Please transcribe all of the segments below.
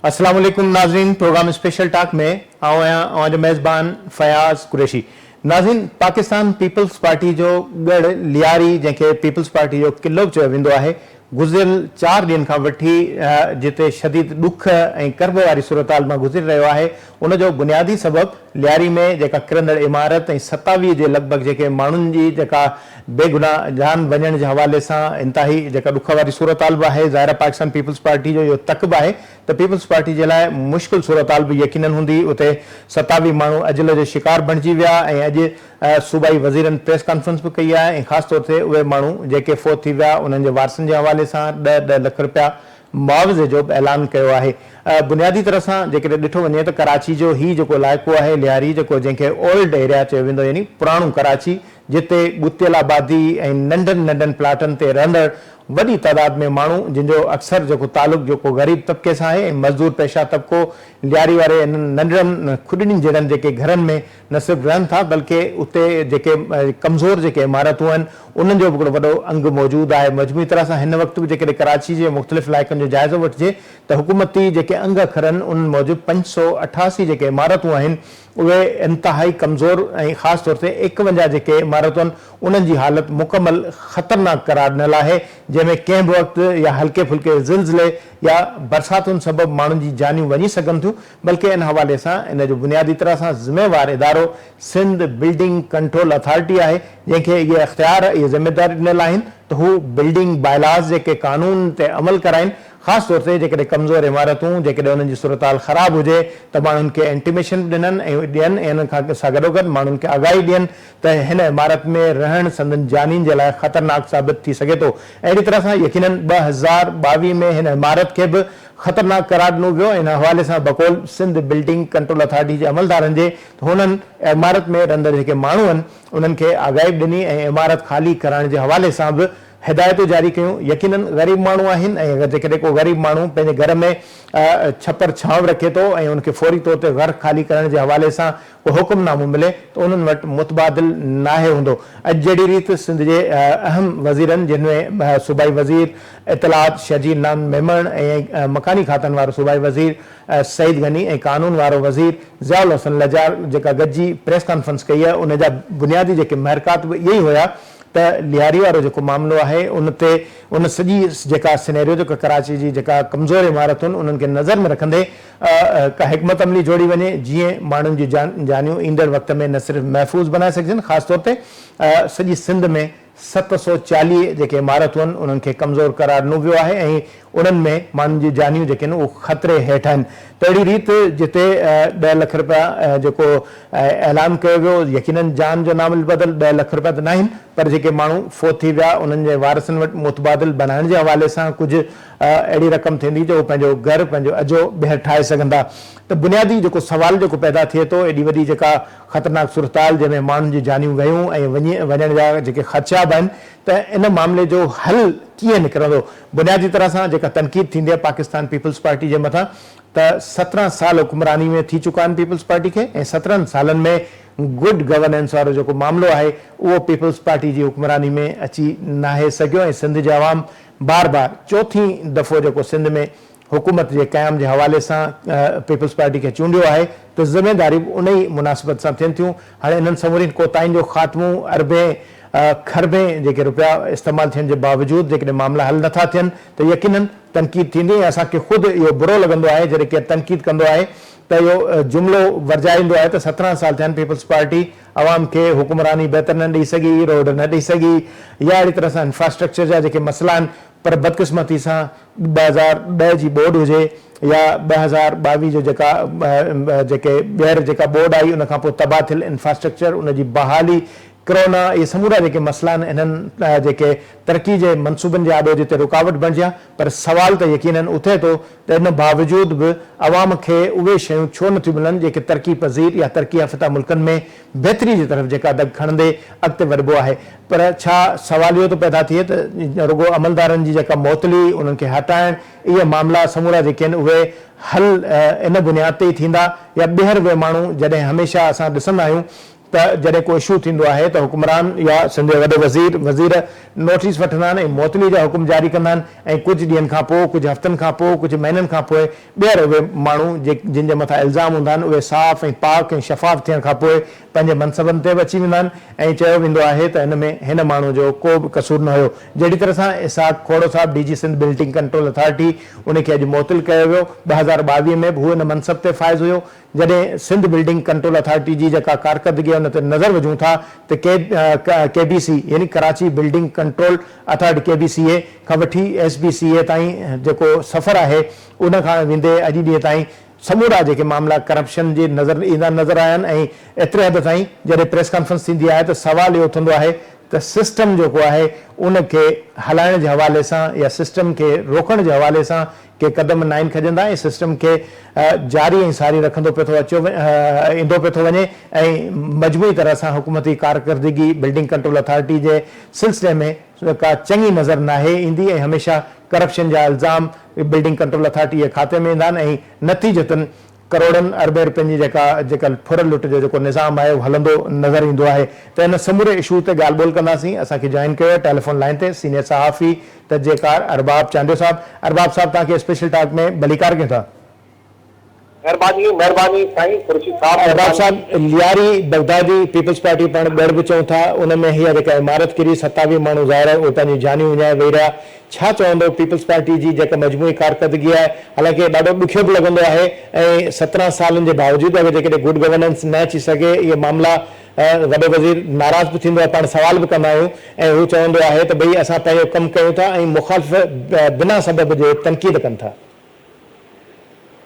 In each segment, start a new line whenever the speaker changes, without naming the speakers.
السلام عليڪم ناظرين پروگرام اسپيشل ٽاڪ ۾ آئون آهيان اوهان جو ميزبان فياض قريشي ناظرين پاڪستان پيپلز پارٽي جو ڳڙهه لياري جنهن کي پيپلز پارٽي جو قلعو به چيو ويندو آهي گذريل چار ڏينهن کان وٺي جتي شديد ڏک ۽ ڪرب واري صورتحال مان گذري رهيو آهي ان جو بنيادي سبب لياري ۾ جيڪا ڪرندڙ عمارت ۽ 27 جي لڳ ڀڳ جيڪي ماڻهن جي جيڪا بيگناهه جان وڃڻ جي حوالي سان انتهائي جيڪا ڏک واري صورتحال به آهي ظاهر آهي پاڪستان پيپلز پارٽي جو اهو تڪ به آهي ته پيپلز پارٽي جي لاء مشڪل صورتحال به يقينن هوندي اتي 27 ماڻهو اجل جو شڪار بڻجي ويا ۽ اڄ صوبائي وزيرن پريس ڪانفرنس به ڪئي آهي ۽ خاص طور تي اهي ماڻهو جيڪي فوت ٿي ويا انهن جي وارثن جي حوالي سان ڏهه ڏهه لک رپيا معاوضي جو به اعلان ڪيو آهي. بنيادي طرح سان جيڪڏهن ڏٺو وڃي ته ڪراچي جو هي جيڪو علائقو آهي لياري جيڪو جنهن کي اولڊ ايريا چيو ويندو يعني پراڻو ڪراچي جتي ڳتيل آبادي ۽ ننڍن ننڍن پلاٽن تي رهندڙ وڏي تعداد ۾ ماڻهو جن جو اڪثر جيڪو تعلق جيڪو غريب طبقي سان آهي ۽ مزدور پيشه طبقو لياري واري انهن ننڍڙن کڏڙين جهڙن جيڪي گهرن ۾ نه صرف رهن ٿا بلڪه اتي جيڪي ڪمزور جيڪي عمارتون آهن انهن جو به هڪڙو وڏو انگ موجود آهي. مجموعي طرح سان هن وقت به جيڪڏهن ڪراچي جي مختلف علائقن جو جائزو وٺجي ته حڪومتي جيڪي انگ اکر آهن انهن موجب 588 جيڪي عمارتون آهن اهي انتهائي ڪمزور ۽ خاص طور تي 51 جيڪي عمارتون آهن انهن جي حالت مڪمل خطرناڪ قرار ڏنل آهي جنهن ۾ ڪنهن به وقت يا هلڪي ڦلڪي زلزلي يا برساتن سبب ماڻهن جي جانيون وڃي سگهن ٿيون بلڪه ان حوالي سان ان جو بنيادي طرح سان ذميوار ادارو سنڌ بلڊنگ ڪنٽرول اٿارٽي آهي جنهن کي اهي اختيار اهي ذميواريون ڏنل آهن ته هو بلڊنگ بائلاز جيڪي قانون تي عمل ڪرائين خاص طور تي جيڪڏهن ڪمزور عمارتون جيڪڏهن انهن جي صورتحال خراب هجي ته ماڻهن کي انٽيميشن به ڏنن ۽ ڏين ۽ انهن کان سان گڏوگڏ ماڻهن کي آگاهي ڏين ته هن عمارت ۾ رهڻ سندن جانين جي لاء خطرناڪ ثابت ٿي سگهي ٿو اهڙي طرح سان يقينن 2022 ۾ هن عمارت کي به خطرناڪ قرار ڏنو ويو ۽ ان حوالي سان بقول سنڌ بلڊنگ ڪنٽرول اٿارٽي جي عملدارن جي ته هنن عمارت ۾ رهندڙ جيڪي ماڻهو آهن انهن کي آگاهي به ڏني ۽ عمارت خالي ڪرائڻ جي حوالي سان به هدايتون جاري ڪيون يقينن غريب ماڻهو آهن ۽ اگر جيڪڏهن ڪو غريب ماڻهو پنهنجي گهر ۾ ڇپر ڇانو رکي ٿو ۽ ان کي فوري طور تي گهر خالي ڪرڻ جي حوالي سان ڪو حڪم نامو ملي ته انهن وٽ متبادل ناهي هوندو. اڄ جهڙي ريت سنڌ جي اهم وزيرن جن ۾ صوبائي وزير اطلاعات شرجيل نان ميمڻ ۽ مڪاني کاتن وارو صوبائي وزير سعيد غني ۽ قانون وارو وزير ضياء الحسن لجار جيڪا گڏجي پريس ڪانفرنس ڪئي آهي ان جا بنيادي جيڪي محرڪات به اهي ئي هيا ته لياري وارو جيڪو معاملو آهي ان تي ان سڄي جيڪا سينيريو جيڪا ڪراچي جي جيڪا ڪمزور عمارتون انهن کي نظر ۾ رکندي ڪا حڪمت عملي جوڙي وڃي جيئن ماڻهن جون جانيون ايندڙ وقت ۾ نه صرف محفوظ بنائي سگهجن خاص طور تي سڄي سنڌ ۾ 740 جيڪي عمارتون آهن انهن کي ڪمزور قرار ڏنو ويو آهي ۽ انهن ۾ ماڻهن جون جانيون جيڪي آهن اهو خطري هيٺ آهن ته اهڙي ريت جتي ڏهه لک رپيا جيڪو اعلان ڪيو ويو يقينن جان جو نعم البدل ڏهه لک رپيا ته ناهن پر جيڪي ماڻهو فوت ٿي ويا انهن جي وارثن وٽ متبادل بنائڻ جي حوالي سان ڪجهه اهڙي رقم ٿيندي جو هو پنهنجو گهر پنهنجو اجهو ٻيهر ٺاهي سگهندا ته بنيادي جيڪو سوال جيڪو پيدا ٿئي ٿو ايڏي وڏي جيڪا خطرناڪ صورتحال جنهن ۾ ماڻهن جون جانيون ويون ۽ وڃي وڃڻ جا جيڪي خدشا به آهن ته ان معاملي جو حل ڪيئن نڪرندو بنيادي طرح سان جيڪا تنقيد ٿيندي آهي پاڪستان پيپلز پارٽي جي مٿان ته 17 سال حڪمراني ۾ ٿي چڪا آهن پيپلز پارٽي کي ۽ 17 سالن ۾ گڊ گورننس وارو جيڪو معاملو آهي اهو پيپلز پارٽي جي حڪمراني ۾ اچي ناهي سگهيو ۽ سنڌ جي عوام بار بار چوٿين دفعو جيڪو سنڌ ۾ حڪومت جي قيام جي حوالي سان پيپلز پارٽي کي چونڊيو آهي ته ذميداريون به ان ئي مناسبت سان ٿين ٿيون. هاڻي انهن سمورين ڪوتاهين جو خاتمو اربين کربين جيڪي رپيا استعمال ٿيڻ جي باوجود جيڪڏهن معاملا حل نٿا ٿين ته يقينن تنقيد ٿيندي ۽ اسان کي خود اهو برو لڳندو آهي جڏهن ڪير تنقيد ڪندو آهي ته اهو جملو ورجائيندو آهي ته 17 سال ٿيا آهن پيپلز پارٽي عوام کي حڪمراني بهتر نه ڏئي سگهي، روڊ نه ڏئي سگهي يا اهڙي طرح سان انفراسٽرڪچر جا جيڪي مسئلا آهن پر بدقسمتي سان 2010 جي ٻوڏ هجي يا 2022 جو جيڪا جيڪي ٻيهر جيڪا ٻوڏ آئي ان کان پوء تباهه ٿيل انفراسٽرڪچر ان جي بحالي ڪرونا اهي سمورا جيڪي مسئلا آهن انهن جيڪي ترقي جي منصوبن جي آڏو جتي رڪاوٽ بڻجيا پر سوال ته يقينن اٿي ٿو ته ان باوجود به عوام کي اهي شيون ڇو نٿيون ملن جيڪي ترقي پذير يا ترقي يافته ملڪن ۾ بهتري جي طرف جيڪا دڳ کڻندي اڳتي وڌبو آهي پر ڇا سوال اهو ٿو پيدا ٿئي ته رڳو عملدارن جي جيڪا معطلي انهن کي هٽائڻ اهي معاملا سمورا جيڪي آهن اهي حل ان بنياد تي ئي ٿيندا يا ٻيهر اهي ماڻهو جڏهن هميشه اسان ڏسندا آهيون ته جڏهن ڪو اشو ٿيندو آهي ته حڪمران يا سنڌ جا وڏو وزير وزير نوٽيس وٺندا آهن ۽ معطلي جا حڪم جاري ڪندا آهن ۽ ڪجهه ڏينهن کان پوء ڪجهه هفتن کان پوء ڪجهه مهينن کان پوء ٻيهر اهي ماڻهو جن جي مٿان الزام هوندا آهن اهي صاف ۽ پاڪ ۽ شفاف ٿيڻ کان پوء پنهنجي منصبن تي به اچي ويندا آهن ۽ چيو ويندو آهي ته ان ۾ هن ماڻهو جو ڪو به قصور نه هيو جهڙي طرح سان اسحاق کوڙو صاحب D G Sindh building control authority ان کي اڄ معطل ڪيو ويو 2022 ۾ به هو ان منصب تي فائز هيو جڏهن سنڌ بلڊنگ ڪنٽرول اٿارٽي جي جيڪا ڪارڪردگي آهي ان تي نظر وجهون ٿا ته ڪي بي سي يعني Karachi building control authority, K B C A, کان وٺي ايس بي سي اي تائين جيڪو سفر آهي ان کان ويندي اڄ ڏينهن تائين سمورا جيڪي معاملا ڪرپشن جي نظر ايندا نظر آيا آهن ۽ ايتري حد تائين جڏهن پريس ڪانفرنس ٿيندي آهي ته سوال اهو اٿندو آهي ته سسٽم جيڪو آهي ان کي هلائڻ جي حوالي سان يا سسٽم کي روڪڻ جي حوالي سان ڪي قدم ناهن کڄندا ۽ سسٽم کي جاري ۽ ساري رکندو پيو ٿو اچيو ايندو پيو ٿو وڃي ۽ مجموعي طرح سان حڪومتي ڪارڪردگي بلڊنگ ڪنٽرول اٿارٽي جي سلسلي ۾ ڪا چڱي نظر ناهي ايندي ۽ هميشه ڪرپشن جا الزام بلڊنگ ڪنٽرول اٿارٽي جي کاتي ۾ ايندا آهن ۽ نتيجتن ڪروڙن اربين روپين جي جيڪا جيڪا ڦر لٽ جو جيڪو نظام آهي اهو هلندو نظر ايندو آهي ته ان سموري اشو تي ڳالهه ٻولهه ڪنداسين اسان کي جوائن ڪيو آهي ٽيليفون لائين تي سينيئر صحافي تجزيڪار ارباب چانڊيو صاحب ارباب صاحب توهان کي اسپيشل ٽاڪ ۾ ڀليڪار ڪيون ٿا.
مهرباني مهرباني سائين قريشي صاحب
ارباب
مهرباني.
صاحب لياري بغدادي پيپلز پارٽي پاڻ ڳڙهه به چئون ٿا ان ۾ هيء جيڪا عمارت ڪري 27 ماڻهو ظاهر آهي اهي پنهنجون جانيون وڃائي ويهي رهيا ڇا چوندو پيپلز پارٽي جي جيڪا مجموعي ڪارڪردگي آهي حالانڪه ڏاڍو ڏکيو به لڳندو آهي ۽ 17 سالن جي باوجود اگر جيڪڏهن گڊ گورننس نه اچي سگهي اهي معاملا وڏو وزير ناراض به ٿيندو آهي پاڻ سوال به ڪندا آهيون ۽ هو چوندو آهي ته ڀئي اسان پنهنجو ڪم ڪيون ٿا ۽ مخالف بنا سبب جي تنقيد ڪن ٿا.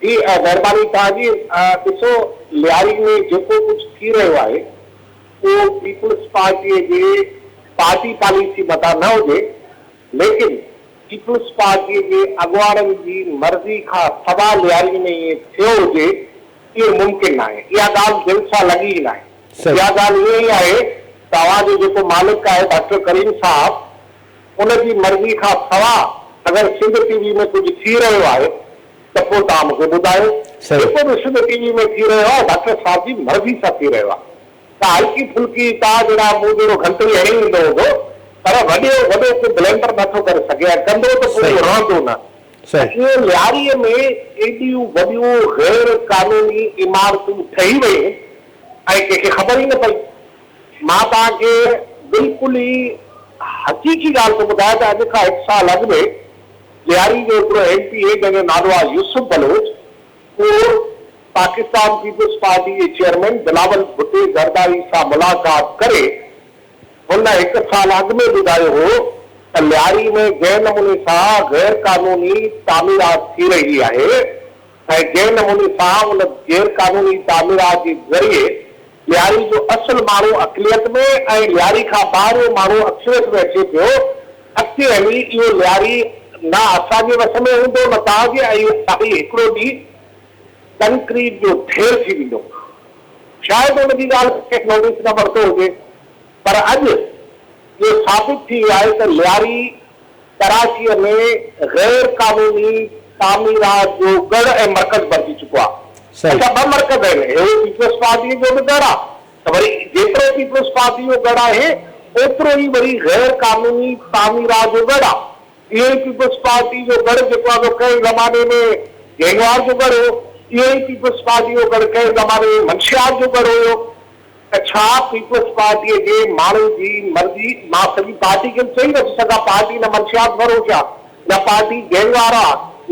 جي مهرباني توهان جي ڏسو لياري ۾ جيڪو ڪجهه ٿي رهيو آهي اهو پيپلز پارٽي جي پارٽي پاليسي متان نه هجي ليڪن پيپلز پارٽيء جي اڳواڻن جي مرضي کان سوا لياري ۾ ائين ٿيو هجي، اهو ممڪن ناهي. اها ڳالهه دل سان لڳي ئي ناهي. اها ڳالهه ائين ئي آهي ته اوهان جو جيڪو مالڪ آهي ڊاڪٽر ڪريم صاحب، ان جي مرضي کان سوا اگر سنڌ ٽي وي ۾ ڪجهه ٿي رهيو آهي ته پوء توهان مون کي ٻڌايو. جيڪو به سنڌ ٽي وي ۾ ٿي رهيو آهي، ڊاڪٽر صاحب جي مرضي سان ٿي رهيو آهي. ته هلڪي ڦلڪي توهان جهڙا مون جهڙو گهنٽڙي هڻي ويندو هوندو پر وڏيو وڏو ڪو بلينڊر نه ٿو ڪري سگهي ۽ ڪندو ته پوء اهو رهندو نه ته ائين لياريء ۾ ايڏيون وڏيون غير قانوني عمارتون ٺهي ويون ۽ ڪنهن کي خبر ئي نه پئي. مان توهان کي بلڪل ئي حقيقي ڳالهه ٿو ٻڌايان ته اڄ کان هڪ سال اڳ ۾ لياري جو هڪڙو ايم پي اي جنهن جو نالو آهي يوسف بلوچ اهو پاڪستان پيپلز پارٽي جي چيئرمين بلاول ڀٽي زرداري سان ملاقات ڪري هن هڪ سال اڳ ۾ ٻڌايو هو ته لياري ۾ جنهن نموني سان غير قانوني تعميرات ٿي رهي آهي ۽ جنهن نموني سان ان غير قانوني تعميرات جي ذريعي لياري جو اصل ماڻهو اقليت ۾ ۽ لياري کان ٻاهريون ماڻهو اڪثريت ۾ اچي پيو اڳتي هلي اهو لياري نه اسان جي وس ۾ هوندو نه توهان جي ۽ اهو لياري هڪڙو ڏينهن ڪنڪريٽ جو ڍير ٿي ويندو. شايد ان جي ڳالهه ڪنهن نوٽيس نه ورتو هجي پر اڄ اهو ثابت ٿي ويو آهي ته لياري ڪراچيء ۾ غير قانوني تعميرات جو ڳڙهه ۽ مرڪز بڻجي چڪو آهي. اڇا ٻه مرڪز آهن، هيو پيپلز پارٽيء جو به ڳڙهه آهي ته وري جيترو پيپلز پارٽيء جو ڳڙهه آهي اوترو ئي وري غير قانوني تعميرات جو ڳڙهه آهي. اهو ئي پيپلز پارٽي جو ڳڙهه جيڪو آهي سو ڪنهن زماني ۾ گينگوار جو ڳڙهه هو، اهو ئي پيپلز پارٽي جو ڳڙهه ڪنهن زماني ۾ منشيات جو ڳڙهه هيو ته ڇا پيپلز پارٽيء جي ماڻهن جي مرضي، مان سڄي پارٽي کي به چئي نٿو سگهان پارٽي نه منشيات فروش آ، نه پارٽي گينگوار آ،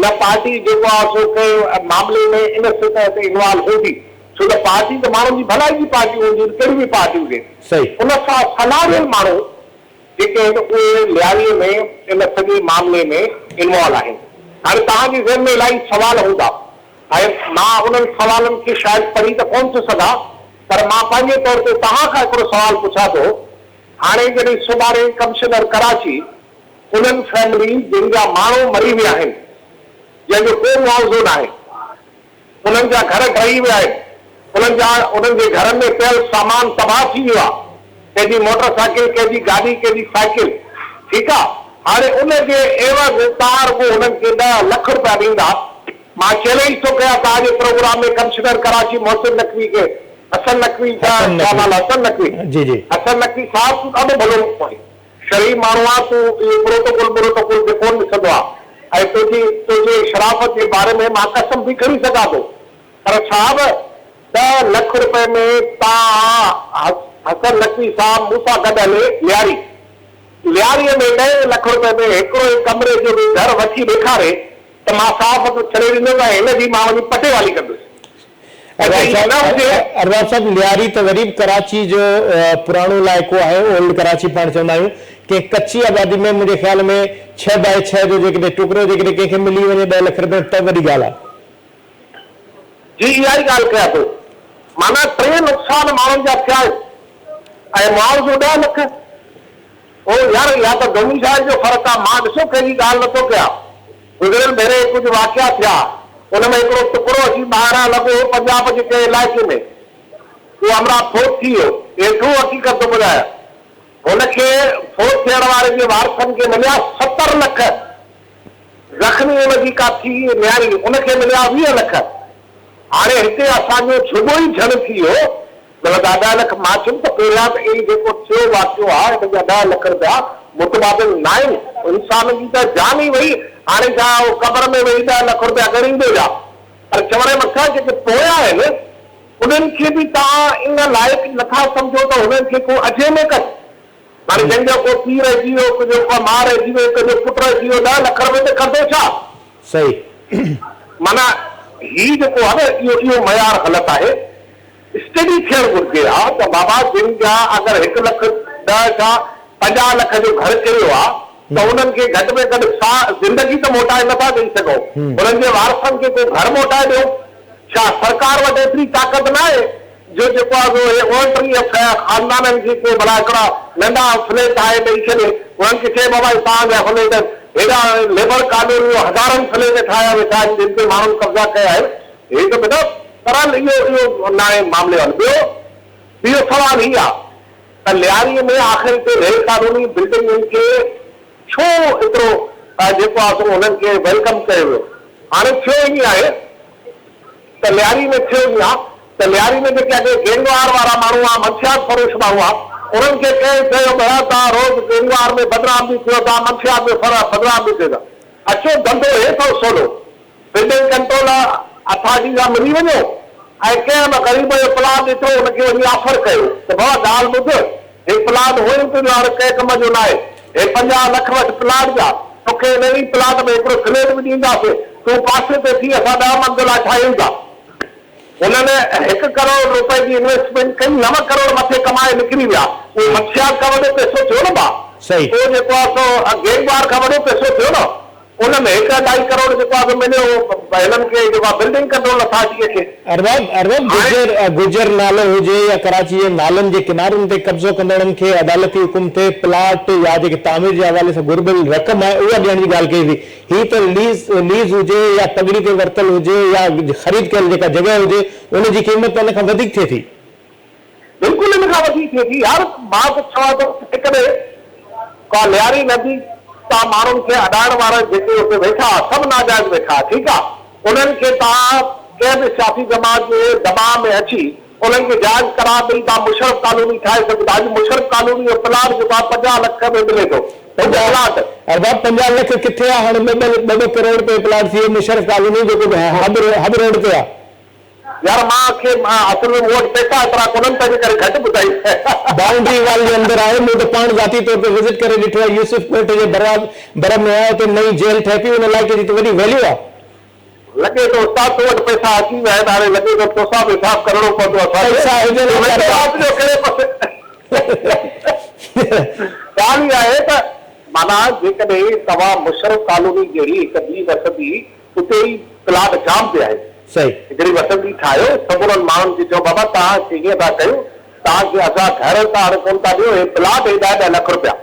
نه پارٽي جيڪو آهي سو ڪنهن معاملي ۾ ان سطح تي انوالو هوندي، ڇو ته پارٽي ته ماڻهن جي ڀلائي جي پارٽي هوندي ڪهڙي به پارٽي هجي، ان سان سلهاڙيل ماڻهو جيڪي آهن اهي لياريء ۾ ان سڄي معاملي ۾ انوالو آهن. هاڻي توهان جي ذهن ۾ الاهي سوال هوندا ۽ مان انهن سوالن کي شايد پڙهي ته ڪونه ٿو سگهان پر مان پنهنجي طور تي توهان کان هڪڙو سوال پڇان ٿو هاڻي جڏهن سڀاڻي ڪمشنر ڪراچي انهن فيمليز جن جا ماڻهو مري ويا آهن جنهن جو ڪو معاوضو ناهي انهن جا گهر ڊهي ويا آهن، انهن جا انهن جي گهرن ۾ پيل سامان تباهه ٿي ويو آهي، ڪنهن جي موٽر سائيڪل، ڪنهن جي گاڏي، ڪنهن جي سائيڪل، ٺيڪ آهي، هاڻي ان جي عيوض توهان رڳو هنن کي ڏهه لک رپيا ڏيندا، مان چئلينج ٿو ڪيان توهان جي پروگرام ۾ ڪمشنر ڪراچي محسن نقوي کي حسن نقوي ڇا نالو حسن نقوي
جي جي
حسن نقوي صاحب تون ڏاڍو ڀلو ماڻهو آهين شريف ماڻهو آهين تون اهو پروٽوڪول بروٽوڪول کي ڪونه ڏسندو آهين ۽ تنهنجي تنهنجي شرافت جي باري ۾ مان قسم به کڻي سگهان ٿو پر صاحب ڏهه لک روپئي ۾ تان حسن نقوي صاحب مون سان گڏ هلي لياري لياريء ۾ ڏهه لک روپئي ۾ هڪڙو ئي ڪمري جو به گهر وٺي ڏيکاري ته مان صحافت ڇڏي ڏيندس ۽ هن جي مان وڃي پٽيوالي ڪندس. ۽ جي ائين نه هجي.
ارباب صاحب لياري ته وري به ڪراچي جو پراڻو علائقو آهي، اولڊ ڪراچي پاڻ چوندا آهيون، ڪنهن ڪچي آبادي ۾ منهنجي خيال ۾ ڇهه باء ڇهه جو جيڪڏهن ٽڪرو جيڪڏهن ڪنهن کي ملي وڃي ڏهه لک روپئي ۾ ته به وڏي ڳالهه آهي.
جي اها ئي ڳالهه ڪيان ٿو. معنيٰ ٽي نقصان ماڻهن جا ٿيا آهن ۽ معاوضو ڏهه لک. او يار اها ته ڊوميسائل جو فرق آ مان ڏسو ڪنهن جي ڳالهه نٿو ڪيان. گذريل ڀيري ڪجهه واقعا ٿيا ان ۾ هڪڙو ٽڪرو اچي ٻاهران لڳو هو پنجاب جي ڪنهن علائقي ۾ اهو همراهه فوت ٿي ويو. هيٺون حقيقت ٿو ٻڌايان هن کي فوت ٿيڻ واري جي وارثن کي مليا 70 لک. زخمي ان جي ڪا ٿي نياڻي ان کي مليا 20 لک. هاڻي هتي اسان جو جهڳو ئي جهڻ ٿي ويو. مطلب دا ڏهه لک مان چيم ته پهريان ته اهي جيڪو ٿيو واقعو آ ان جا 10 لک رپيا متبادل ناهن. انسان جي ته جان ئي وئي هاڻي ڇا اهو قبر ۾ ويهي 10 لک رپيا ڳڻيندو ڇا؟ پر چوڻ جو مقصد جيڪي پويان آهن انهن کي به توهان ان لائق نٿا سمجهو ته هنن کي ڪو اجهي ۾ ڪڍ. هاڻي جنهن جو ڪو پيء رهجي ويو، ڪنهن جو ڪا ماء رهجي وئي، ڪنهن جو پٽ رهجي ويو، 10 لک رپين تي ڪندو ڇا؟
صحيح.
معنيٰ هي جيڪو آهي نه اهو اهو معيار غلط آهي. اسٽڊي ٿيڻ گهرجي ها ته بابا جن جا اگر هڪ لک ڏهه ڇا 50 لک جو گهر ڪريو آ ته انهن کي گهٽ ۾ گهٽ سا زندگي ته موٽائي نٿا ڏئي سگهون انهن جي وارثن کي ڪو گهر موٽائي ڏيو. ڇا سرڪار وٽ ايتري طاقت ناهي جو جيڪو آهي سو اهي 29 خاندانن کي ڪو ڀلا هڪڙا ننڍا فليٽ ٺاهي ڏئي ڇڏي، انهن کي چئي بابا هي توهان جا فليٽ آهن، هيڏا ليبر ڪالونيون هزارن فليٽ ٺاهيا ويٺا آهن جن تي ماڻهن قبضا ڪيا آهن، هي ته بنا بهرحال اهو اهو ناهي معاملي وارو. ٻيو اهو سوال هي آهي ته لياري ۾ آخر هتي غير قانوني بلڊنگن کي ڇو ايترو جيڪو آهي سو انهن کي welcome ڪيو ويو؟ هاڻي ٿيو ائين آهي ته لياري ۾ ٿيو ائين آهي ته لياري ۾ جيڪي اڳي گينگ وار وارا ماڻهو هئا، منشيات فروش ماڻهو هئا، انهن کي ڪنهن چيو ڀلا توهان روز گينگ وار ۾ بدنام به ٿيو ٿا، منشيات ۾ بدنام به ٿيو ٿا، اچو ڌنڌو هي اٿو سولو، بلڊنگ ڪنٽرول اٿارٽي سان ملي وڃو ۽ ڪنهن به غريب جو پلاٽ ڏٺو ان کي وڃي آفر ڪيو ته بابا ڳالهه ٻڌ هي پلاٽ هونئن به تنهنجو هاڻي ڪنهن ڪم جو ناهي هي 50 لک وٺ پلاٽ جا توکي ان ئي پلاٽ ۾ هڪڙو فليٽ به ڏينداسين تون پاسي تي ٿي اسان 10 منزلا ٺاهيون ٿا. هنن هڪ ڪروڙ روپئي جي انويسٽمينٽ ڪئي 9 ڪروڙ مٿي ڪمائي نڪري ويا اهو منشيات کان وڏو پئسو ٿيو نه ڀاء اهو جيڪو آهي سو گينگ وار کان وڏو پئسو ٿيو نه. ان ۾ هڪ اڍائي ڪروڙ جيڪو آهي سو مليو هو هنن کي جيڪو آهي بلڊنگ ڪنٽرول اٿارٽيء کي.
ارباب ارباب
هاڻي.
گجر گجر نالو هجي يا ڪراچي جي نالن جي ڪنارن تي قبضو ڪندڙن کي عدالتي حڪم تي پلاٽ يا جيڪي تعمير جي حوالي سان گهربل رقم آهي اها ڏيڻ جي ڳالهه ڪئي وئي هي ته ليز ليز هجي يا پڳڙي تي ورتل هجي يا خريد ڪيل جيڪا جڳهه هجي ان جي قيمت ته ان کان وڌيڪ ٿئي ٿي.
بلڪل ان کان وڌيڪ ٿئي ٿي يار مان ته چوان ٿو جيڪڏهن ڪا لياري ندي تان ماڻهن کي اڏائڻ وارا جيڪي اتي ويٺا ها سڀ ناجائز ويٺا ها ٺيڪ آ انهن کي توهان ڪنهن به سياسي جماعت جي دٻاء ۾ اچي انهن کي جائز قرار ڏئي توهان مشرف ڪالوني ٺاهي سگهو ٿا اڄ مشرف ڪالوني جو پلاٽ جيڪو آ 50 لک ۾ ملي ٿو هڪ پلاٽ.
ارباب 50 لک ڪٿي آ هاڻي ٻه ٻه ڪروڙ رپئي پلاٽ ٿي ويو مشرف ڪالوني جيڪو حب حب روڊ تي آ.
يار مان کي اصل ۾ مون وٽ پئسا ايترا ڪونهن تنهنجي ڪري گهٽ ٻڌائي.
بائونڊري وال جي اندر آهي مون ته پاڻ ذاتي طور تي وزٽ ڪري ڏٺو آهي يوسف ڳوٺ جي ڀروا ڀر ۾ آهي اتي نئين جيل ٺهي پئي ان علائقي جي ته وڏي ويليو آهي.
لڳي ٿو استاد تو وٽ پئسا اچي ويا آهن هاڻي لڳي ٿو توسان به حساب ڪرڻو پوندو اسان کي
پئسا هجن
تون
ها
ويٺو
ته
رات جو ڪهڙي پاسي ڳالهه اها آهي ته معنيٰ جيڪڏهن توهان مشرف ڪالوني جهڙي هڪ ٻي وسندي اتي ئي پلاٽ جام پيا آهن.
صحيح.
هڪڙي وسندي ٺاهيو، سمورن ماڻهن کي چئو بابا توهان کي هيئن ٿا ڪيون، توهان کي اسان گهر ته هاڻي ڪونه ٿا ڏيون، هي پلاٽ هي ڏهه ڏهه لک رپيا.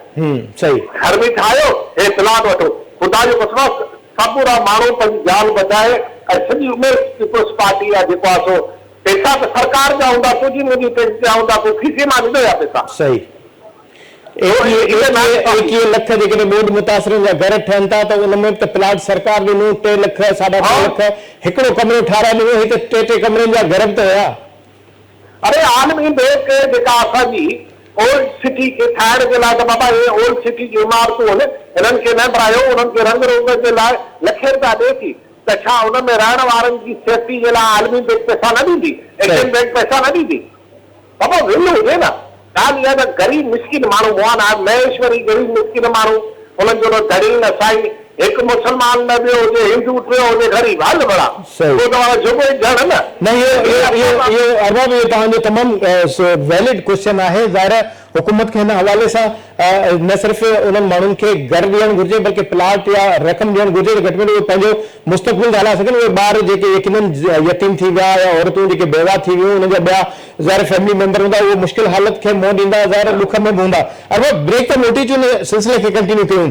صحيح.
گهر به ٺاهيو، هي پلاٽ وٺو. خدا جو قسم آ سمورا ماڻهو پنهنجي جان بچائي ۽ سڄي عمر پيپلز پارٽي يا جيڪو آ سو پئسا ته سرڪار جا هوندا، تنهنجي منهنجي ٽيڪس جا هوندا، ڪو کيسي مان ڏنو يا پئسا.
صحيح. 21 لک جيڪڏهن ٻوڏ متاثرن جا گهر ٺهن ٿا ته ان ۾ به ته پلاٽ سرڪار ڏنو ٽي لک ساڍا ٽي لک هڪڙو ڪمرو ٺاهرائي ڏنو هي ته ٽي ٽي ڪمرن جا گهر به ته هيا.
اري عالمي بينڪ جيڪا اسان جي اولڊ سٽي کي ٺاهڻ جي لاء ته بابا اهي اولڊ سٽي جون عمارتون آهن انهن کي نه ڊاهيو انهن کي رنگ روغن جي لاء لکين رپيا ڏئي ٿي ته ڇا ان ۾ رهڻ وارن جي سيفٽي جي لاء عالمي بينڪ پئسا نه ڏيندي ايشين بينڪ پئسا نه ڏيندي بابا ول هجي نه ڳالهه اها ته غريب مسڪين ماڻهو مئا نه آهن مهيشوري غريب مسڪين ماڻهو انهن جو نه ڌڻي نه سائين هڪ مسلمان نه ٻيو هجي هندو ٽيون هجي غريب هل ڀلا
صحيح.
پوء ته معنيٰ جهڳو ئي جهڙ نه.
نه اهو اهو اهو اهو ارباب اهو توهان جو تمام ويلڊ ڪوئسچن آهي ظاهر آهي حڪومت کي هن حوالي سان نه صرف انهن ماڻهن کي گهر ڏيڻ گهرجي بلڪه پلاٽ يا رقم ڏيڻ گهرجي ته گهٽ ۾ گهٽ اهي پنهنجو مستقبل ته هلائي سگهن اهي ٻار جيڪي يقينن يتيم ٿي ويا يا عورتون جيڪي بيواهه ٿي ويون انهن جا ٻيا ظاهر فيملي ميمبر هوندا اهي مشڪل حالت کي منهن ڏيندا ظاهر ڏک ۾ به هوندا ارباب بريڪ تان موٽي اچون ان سلسلي کي ڪنٽينيو ڪيون.